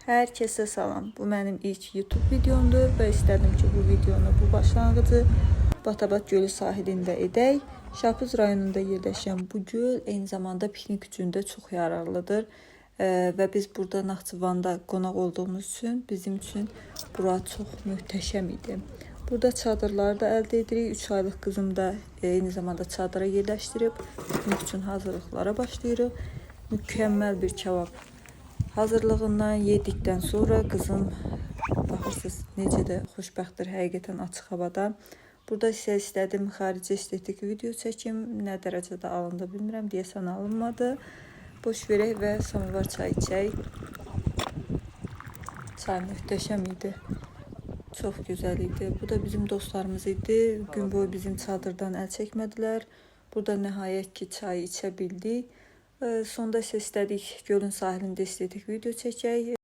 Hər kəsə salam. Bu mənim ilk YouTube videomdur və istədim ki, bu videonu, bu başlanğıcı Batabat Gölü sahilində edək. Şahbuz rayonunda yerləşən bu göl eyni zamanda piknik üçün də çox yararlıdır. Və biz burada Naxçıvanda qonaq olduğumuz üçün bizim üçün bura çox möhtəşəm idi. Burada çadırları da əldə edirik. 3 aylıq qızım da eyni zamanda çadıra yerləşdirib piknik üçün hazırlıqlara başlayırıq. Mükəmməl bir kabab hazırlığından yedikdən sonra qızım, baxırsınız, necə də xoşbəxtdir həqiqətən açıq havada. Burada isə istədim xarici estetik video çəkim. Nə dərəcədə alındı bilmirəm. Deyəsən alınmadı. Boş verək və samovar çay içək. Çay möhtəşəm idi. Çox gözəl idi. Bu da bizim dostlarımız idi. Gün boyu bizim çadırdan əl çəkmədilər. Burada nəhayət ki çay içə bildik. Sonda isə istədik gölün sahilində estetik video çəkək.